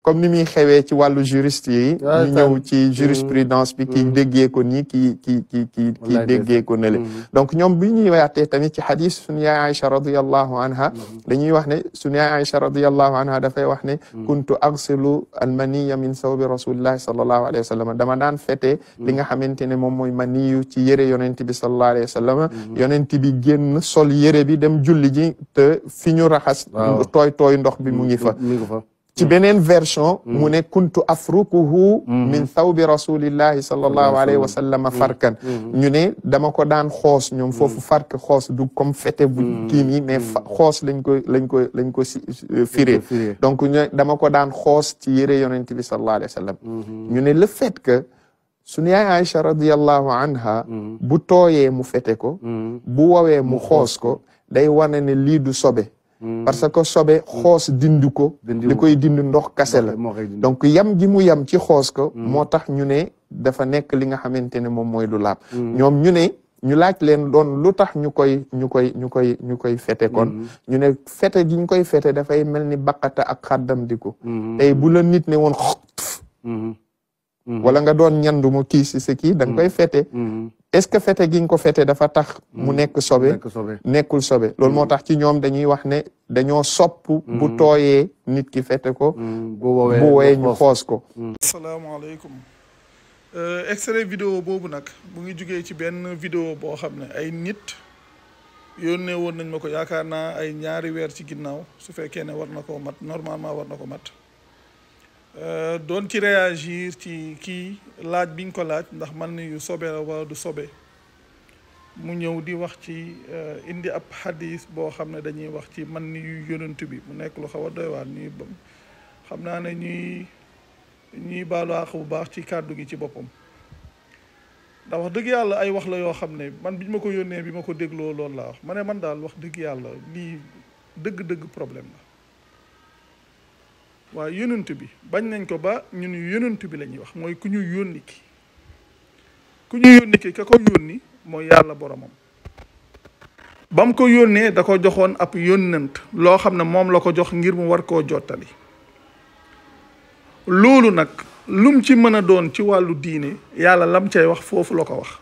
comme ni muy xewee ci wàllu juriste yi ñu ñëw ci jurisprudence bi kii déggee ko nii kii déggee ko nele donc ñoom bi ñuy waatee tamit ci xadis suñu yaay Aïcha radiyallahu anha dañuy wax ne suñu yaay Aïcha radiyallahu anha dafay wax ne kuntu aghsilu almaniya min sawbi rasulillahi sallallahu alayhi wa sallam dama daan fete li nga xamante ne moom mooy maniyu ci yére yonent bi sallallahu alayhi wa sallam yonent bi génn sol yére bi dem julli ji te fi ñu raxas tooy ndox bi mu ngi fa ci beneen version mu ne kuntu afrukuhu min thawbi rasulillahi sallallahu alayhi wa sallam farkan ñu ne dama ko daan xoos ñoom foofu fark xoos du comme fete bu kii nii mais xoos lañ ko firé donc ñu dama ko daan xoos ci yére yonent bi sallallahu alayhi wa sallam ñu ne le fait que suñu yaay Aïcha radiyallahu anha bu tooyee mu fete ko bu woowee mu xoos ko day wane ne lii du sobe parce que sobe xoos dindi ko li koy dindi ndox kase la donc yam gi mu yam ci xoos ko moo tax ñu ne dafa nekk li nga xamante ne moom mooy lu laab ñoom ñu ne ñu laaj leen doon lu tax ñu koy fete kon ñu ne fete gi ñu koy fete dafay mel ni baqata ak xaddam di ko tey bu la nit ne woon wala nga doon ñandu mu kii si sa kii da nga koy fete est-ce que fete gi nga ko fete dafa tax mu nekk sobe nekkul sobe loolu moo tax ci ñoom dañuy wax ne dañoo sopp bu tooyee nit ki fete ko bu woowee ñu xoos ko asalaamaaleykum extrait vidéo boobu nag mu ngi jugee ci benn vidéo boo xam ne ay nit yónnee woon nañ ma ko yaakaar naa ay ñaari weer ci ginnaaw su fekkee ne war na ko mat normalement war na ko mat doon ci réagir ci kii laaj biñ ko laaj ndax man ni yu sobe la wala du sobe mu ñëw di wax ci indi ab xadis boo xam ne dañuy wax ci man ni yu yonent bi mu nekk lu xaw a doy waar ñuy xam naa ne ñuy baalu àq bu baax ci kàddu gi ci boppam ndax wax dëgg yàlla ay wax la yoo xam ne man biñ ma ko yónnee bi ma ko dégloo loolu laa wax ma ne man daal wax dëgg yàlla lii dëgg-dëgg problème la waaw yonent bi bañ nañ ko ba ñun yonent bi la ñuy wax mooy ku ñu yónni ki ka ko yónni mooy yàlla boromam ba mu ko yónnee da ko joxoon ab yónnant loo xam ne moom la ko jox ngir mu war koo jottali loolu nag lum ci mën a doon ci wàllu diine yàlla lam cay wax foofu la ko wax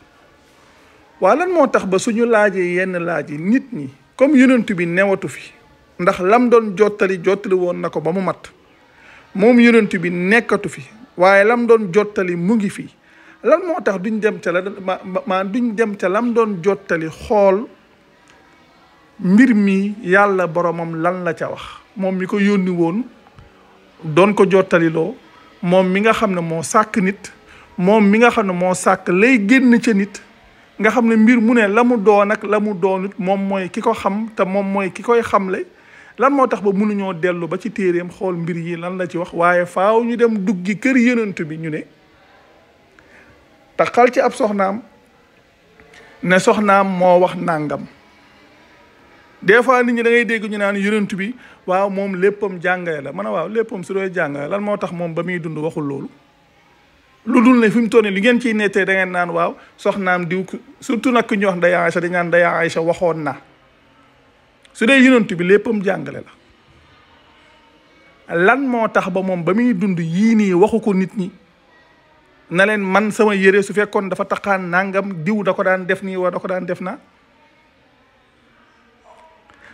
waa lan moo tax ba suñu laajee yenn laaj yi nit ñi comme yonent bi newatu fi ndax lam doon jottali woon na ko ba mu mat moom yonent bi nekkatu fi waaye lam doon jottali mu ngi fi lan moo tax duñ dem ca duñ dem ca lam doon jottali xool mbir mi yàlla boromam lan la ca wax moom mi ko yónni woon doon ko jottaliloo moom mi nga xam ne moo sàkk nit moom mi nga xam ne moo sàkk lay génn ca nit nga xam ne mbir mu ne la mu doon ak la mu doonut moom mooy ki ko xam te moom mooy ki koy xamle lan moo tax ba mënuñoo dellu ba ci téeréem xool mbir yi lan la ci wax waaye faaw ñu dem duggi kër yonent bi ñu ne taxal ci ab soxnaam ne soxnaam moo wax nàngam des fois nit ñi da ngay dégg ñu naan yonent bi waaw moom léppam jàngale la man a waaw léppam su doy jàngale lan moo tax moom ba muy dund waxul loolu lu dul ne fi mu toll nii li ngeen ciy nettee da ngeen naan waaw soxnaam diw surtout nag ku ñuy wax Ndeye Aïcha dañ naan Ndeye Aïcha waxoon na su dee yonent bi léppam jàngale la lan moo tax ba moom ba muy dund yii nii waxu ko nit ñi na leen man sama yére su fekkoon dafa taxaan nangam diw da ko daan def nii wala da ko daan def na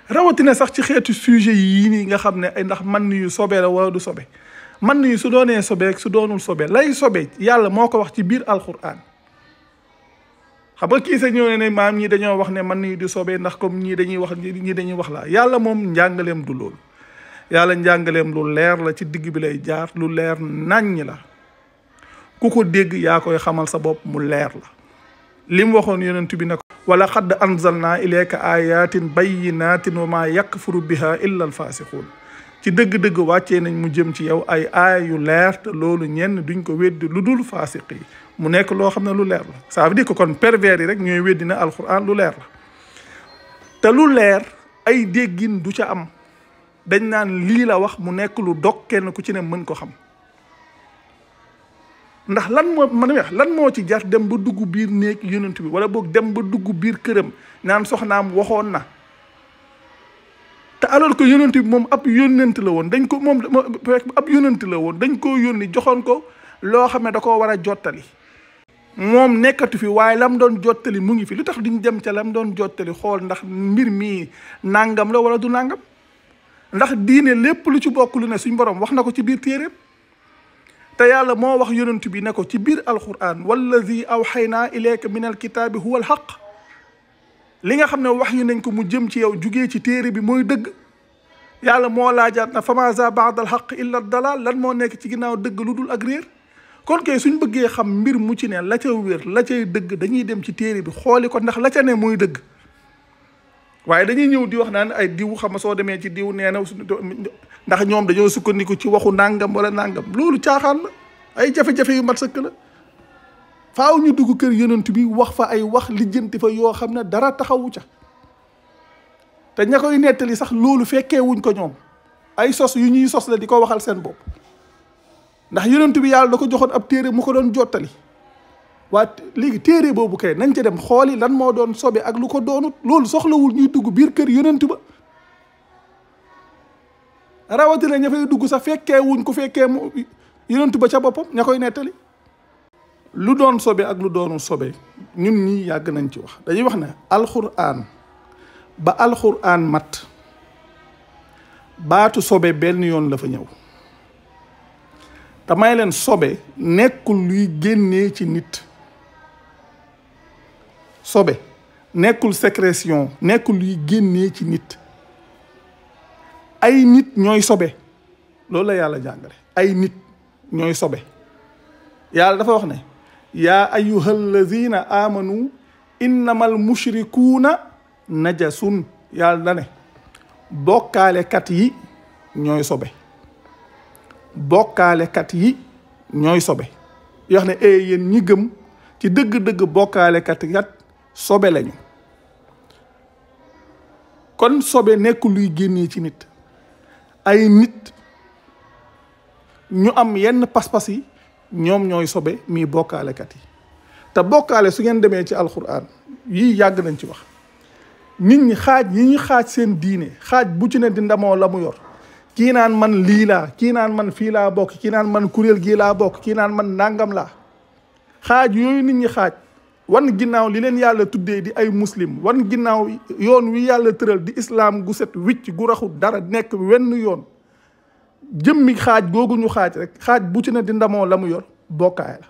rawatina sax ci xeetu sujet yii nii nga xam ne ay ndax man ni yu sobe la wala du sobe man ni su doonee sobe su doonul sobe lay sobe yàlla moo ko wax ci biir alquran xam nga kii sa ñëw ne maam ñi dañoo wax ne man ni du sobe ndax comme ñii dañuy wax laa yàlla moom njàngaleem du loolu yàlla njàngaleem lu leer la ci digg bi lay jaar lu leer naññ la ku ko dégg yaa koy xamal sa bopp mu leer la li mu waxoon yonent bi ne ko wala xadd anzalna ilayka ayatin bayyinatin wa ma yakfuru biha illa alfasiqun ci dëgg-dëgg wàccee nañ mu jëm ci yow ay aaya yu leer te loolu ñenn duñ ko weddi lu dul faasiq yi mu nekk loo xam ne lu leer la ça veut dire que kon pervers yi rek ñooy weddi na alquran lu leer la te lu leer ay déggin du ca am dañ naan lii la wax mu nekk lu dog kenn ku ci ne mën ko xam ndax lan moo ci jar dem ba dugg biir néeg yonent bi wala boog dem ba dugg biir këram naan soxnaam waxoon na te alors que yonent bi moom ab yónnent la woon dañ ko moom ab yónnent la woon dañ koo yónni joxoon ko loo xam ne da koo war a jottali moom nekkatu fi waaye lam doon jottali mu ngi fi lu tax duñ dem ca lam doon jottali xool ndax mbir mi nangam la wala du nangam ndax diine lépp lu ci bokk lu ne suñ borom wax na ko ci biir téeréem te yàlla moo wax yonent bi ne ko ci biir alquran wallazi awxaynaa ilayka min alkitaabi huwa alxaq li nga xam ne wax yu nañ ko mu jëm ci yow jugee ci téere bi mooy dëgg yàlla moo laajaat na fama za baada alxaq illa dalal lan moo nekk ci ginnaaw dëgg lu dul ak réer kon kay suñ bëggee xam mbir mu ci ne la ca wér la cay dëgg dañuy dem ci téere bi xooli ko ndax la ca ne mooy dëgg waaye dañuy ñëw di wax naan ay diw xam nga soo demee ci diw nee na ndax ñoom dañoo sukkandiku ci waxu nàngam wala nàngam loolu caaxaan la ay jafe-jafe yu mat sëkk la faaw ñu dugg kër yonent bi wax fa ay wax lijjanti fa yoo xam ne dara taxawu ca te ña koy nettali sax loolu fekkee wuñ ko ñoom ay sos yu ñuy sos la di ko waxal seen bopp ndax yonent bi yàlla da ko joxoon ab téere mu ko doon jottali waa léegi téere boobu kay nañ ca dem xooli lan moo doon sobe ak lu ko doonut loolu soxlawul ñuy dugg biir kër yonent ba rawatina ña fay dugg sax fekkee wuñ ko fekkee mu yonent ba ca boppam ña koy nettali lu doon sobe ak lu doonul sobe ñun ñii yàgg nañ ci wax dañuy wax ne alxuraan ba alxuraan mat baatu sobe benn yoon la fa ñëw te may leen sobe nekkul luy génnee ci nit sobe nekkul sécrétion nekkul luy génnee ci nit ay nit ñooy sobe loolu la yàlla jàngale ay nit ñooy sobe yàlla dafa wax ne yaa ayyuha alladina amanu innamal mushrikuuna najasun yàlla da ne bokkaalekat yi ñooy sobe bokkaalekat yi ñooy sobe yoo xam ne yéen ñi gëm ci dëgg-dëgg bokkaalekat kat sobe lañu kon sobe nekkul luy génnee ci nit ay nit ñu am yenn pas-pas yi ñoom ñooy sobe mii bokkaalekat yi te bokkaale su ngeen demee ci alquran yii yàgg nañ ci wax nit ñi xaaj yi ñu xaaj seen diine xaaj bu ci ne di ndamoo la mu yor kii naan man lii laa kii naan man fii laa bokk kii naan man kuréel gii laa bokk kii naan man nangam laa xaaj yooyu nit ñi xaaj wan ginnaaw li leen yàlla tuddee di ay muslim wan ginnaaw yoon wi yàlla tëral di islam gu set wicc gu raxul dara nekk wenn yoon jëmmi xaaj googu ñu xaaj rek xaaj bu ci ne di ndamoo la mu yor bokkaale la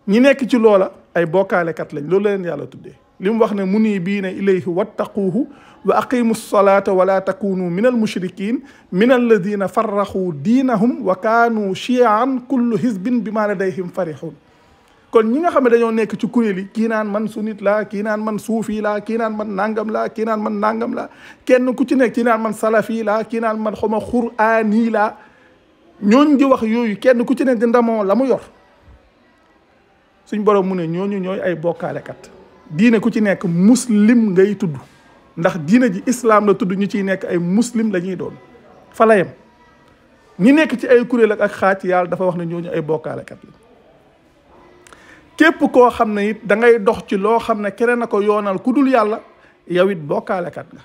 ñi nekk ci loola ay bokkaalekat lañ loolu la leen yàlla tuddee li mu wax ne muniibiina ilayhi wattaquuhu wa aqimu salata wala takunu min al mushrikin min alladina farraxu diinahum wa kaanu chiaan kullu hizbin bi ma ladayhim farixun kon ñi nga xam ne dañoo nekk ci kuréel yi kii naan man sunnit laa kii naan man suufi laa kii naan man nangam laa kii naan man nangam laa kenn ku ci nekk kii naan man salafi laa kii naan man xawma quraani laa ñooñ di wax yooyu kenn ku ci nekk di ndamoo la mu yor suñ borom mu ne ñooñu ñooy ay bokkaalekat diine ku ci nekk muslim ngay tudd ndax diine ji islam la tudd ñu ciy nekk ay muslim la ñuy doon fa la yem ñi nekk ci ay kuréel ak xaaj yàlla dafa wax ne ñooñu ay bokkaalekat la képp koo xam ne it da ngay dox ci loo xam ne keneen na ko yoonal ku dul yàlla yow it bokkaalekat nga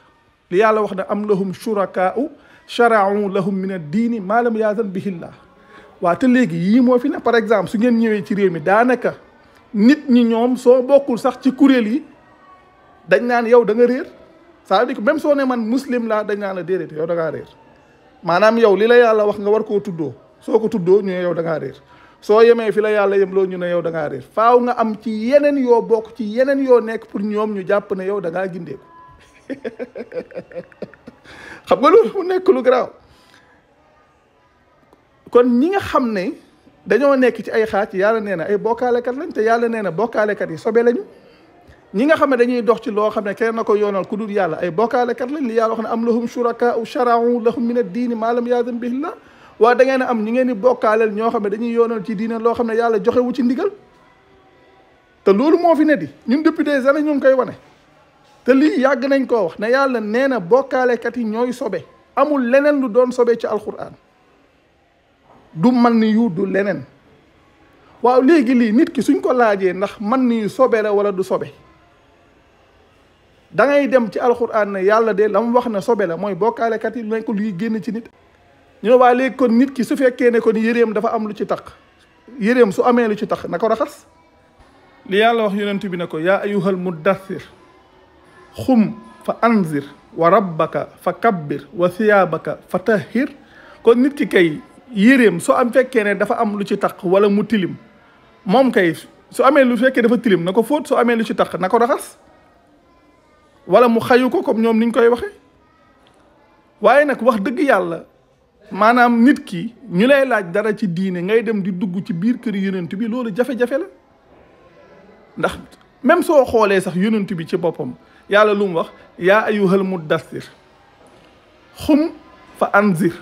li yàlla wax ne am lahum shurakaa'u shara'u lahum min ad-diini maa lam yaazan bihi llah waa te léegi yii moo fi ne par exemple su ngeen ñëwee ci réew mi daanaka nit ñi ñoom soo bokkul sax ci kuréel yi dañ naan yow da nga réer ça veut dire que même soo ne man muslim laa dañ naan la déedéet yow da ngaa réer maanaam yow li la yàlla wax nga war koo tuddoo soo ko tuddoo ñu ne yow da ngaa réer soo yemee fi la yàlla yem loo ñu ne yow da ngaa réer faaw nga am ci yeneen yoo bokk ci yeneen yoo nekk pour ñoom ñu jàpp ne yow da ngaa gindeeku xam nga loolu mu nekk lu garaaw kon ñi nga xam ne dañoo nekk ci ay xaaj yàlla nee na ay bokkaalekat lañ te yàlla nee na bokkaalekat yi sobe lañu ñi nga xam ne dañuy dox ci loo xam ne kenn na ko yoonal ku dul yàlla ay bokkaalekat lañ li yàlla wax ne am lahum shurakaa'u shara'u lahum min ad-diini maa lam yaazan bihi llah waa da ngeen a am ñi ngeen di bokkaaleel ñoo xam ne dañuy yoonal ci diine loo xam ne yàlla joxewu ci ndigal te loolu moo fi ne di ñun depuis des années ñu ngi koy wane te lii yàgg nañ koo wax ne yàlla nee na bokkaalekat yi ñooy sobe amul leneen lu doon sobe ci alquran du man ni yu du leneen waaw léegi lii nit ki suñ ko laajee ndax man ni yu sobe la wala du sobe da ngay dem ci alxuraan ne yàlla de la mu wax ne sobe la mooy bokkaalekat yi nekk luy génn ci nit. ñu ne waa léegi kon nit ki su fekkee ne kon yëreem dafa am lu ci taq yëreem su amee lu ci taq na ko raxas. li yàlla wax yonent bi ne ko yaa ayyuhal muddathir xum fa anzir wa rabbaka fa kabbir wa thiyaabaka fa tahhir. kon nit ki kay yëreem su am fekkee ne dafa am lu ci taq wala mu tilim moom kay su amee lu fekkee dafa tilim na ko fóot su amee lu ci taq na ko raxas wala mu xayu ko comme ñoom niñ koy waxe waaye nag wax dëgg yàlla maanaam nit ki ñu lay laaj dara ci diine ngay dem di dugg ci biir kër yonent bi loolu jafe-jafe la. ndax même soo xoolee sax yonent bi ci boppam yàlla lu mu wax yaa ayyuhal muddathir xum fa anzir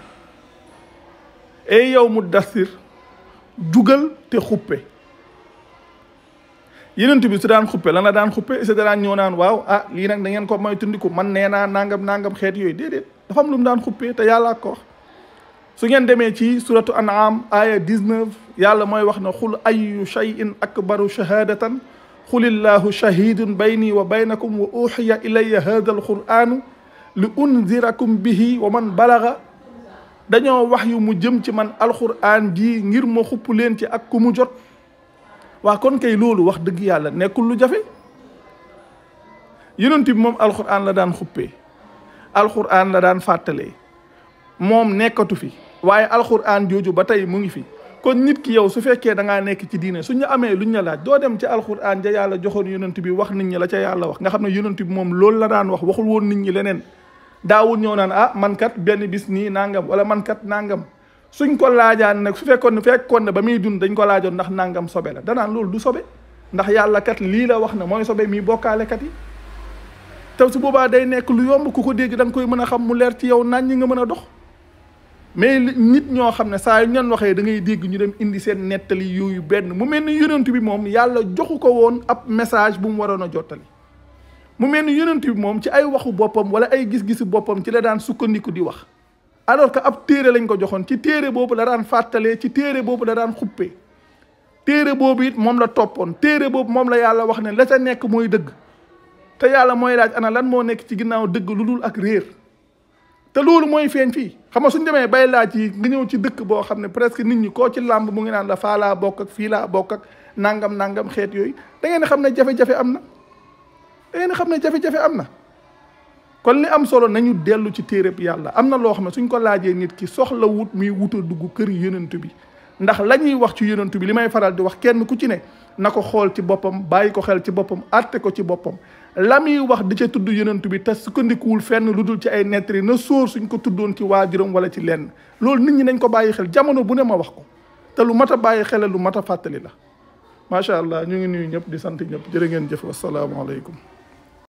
ey yow muddathir jugal te xuppe. yonent bi su daan xuppe lan la daan xuppe si daan ñëw naan waaw lii nag da ngeen ko moytandiku man nee naa nangam xeet yooyu déedéet dafa am lu mu daan xuppe te yàlla ko wax. su ngeen demee ci suratu an'am aya 19 yàlla mooy wax na xul ayu shay'in akbaru shahadatan xulillahu shahidun bayni wa baynakum wa uxiya ilayya hada alquranu li unzirakum bihi wa man balaga. dañoo wax yu mu jëm ci man alquran ji ngir ma xupp leen ci ak ku mu jot. waa kon kay loolu wax dëgg yàlla nekkul lu jafe. yonent bi moom alquran la daan xuppee alquran la daan fàttalee moom nekkatu fi waaye alquran jooju ba tey mu ngi fi. kon nit ki yow su fekkee da ngaa nekk ci diine suñu amee luñ la laaj doo dem ci alquran ja yàlla joxoon yonent bi wax nit ñi la ca yàlla wax nga xam ne yonent bi moom loolu la daan wax waxul woon nit ñi leneen. daawul ñëw naan man kat benn bis nii nangam wala man kat nangam suñ ko laajaan nag su fekkoon ne ba muy dund dañ ko laajoon ndax nangam sobe la danaan loolu du sobe ndax yàlla kat lii la wax na mooy sobe mi bokkaalekat yi. te su boobaa day nekk lu yomb ku ko dégg da nga koy mën a xam mu leer ci yow naan ñi nga mën a dox. mais nit ñoo xam ne saa yu ñan waxee da ngay dégg ñu dem indi seen nettali yooyu benn mu mel ni yonent bi moom yàlla joxu ko woon ab message bu mu waroon a jottali. mu mel ni yonent bi moom ci ay waxu boppam wala ay gis-gisi boppam ci la daan sukkandiku di wax alors que ab téere lañ ko joxoon ci téere boobu la daan fàttalee ci téere boobu la daan xuppee téere boobu it moom la toppoon téere boobu moom la yàlla wax ne la ca nekk mooy dëgg te yàlla mooy laaj ana lan moo nekk ci ginnaaw dëgg lu dul ak réer te loolu mooy feeñ fii xam nga suñ demee bay laaj yi nga ñëw ci dëkk boo xam ne presque nit ñi koo ci làmb mu ngi naan la faa laa bokk ak fii laa bokk ak nangam xeet yooyu da ngeen xam ne jafe-jafe am na. da ngeen xam ne jafe-jafe am na kon li am solo nañu dellu ci téereb yàlla am na loo xam ne suñ ko laajee nit ki soxla wut muy wuta dugg kër yonent bi ndax la ñuy wax ci yonent bi li may faral di wax kenn ku ci ne na ko xool ci boppam bàyyi ko xel ci boppam àtte ko ci boppam la muy wax di ca tudd yonent bi te sukkandikuwul fenn lu dul ci ay nettali na sóor suñ ko tuddoon ci waajuram wala ci lenn loolu nit ñi nañ ko bàyyi xel jamono bu ne ma wax ko te lu mat a bàyyi xel lu mat a fàttali la macha allah ñu ngi nuyu ñëpp di sant ñëpp jërë ngeen jëf wasalaamaaleykum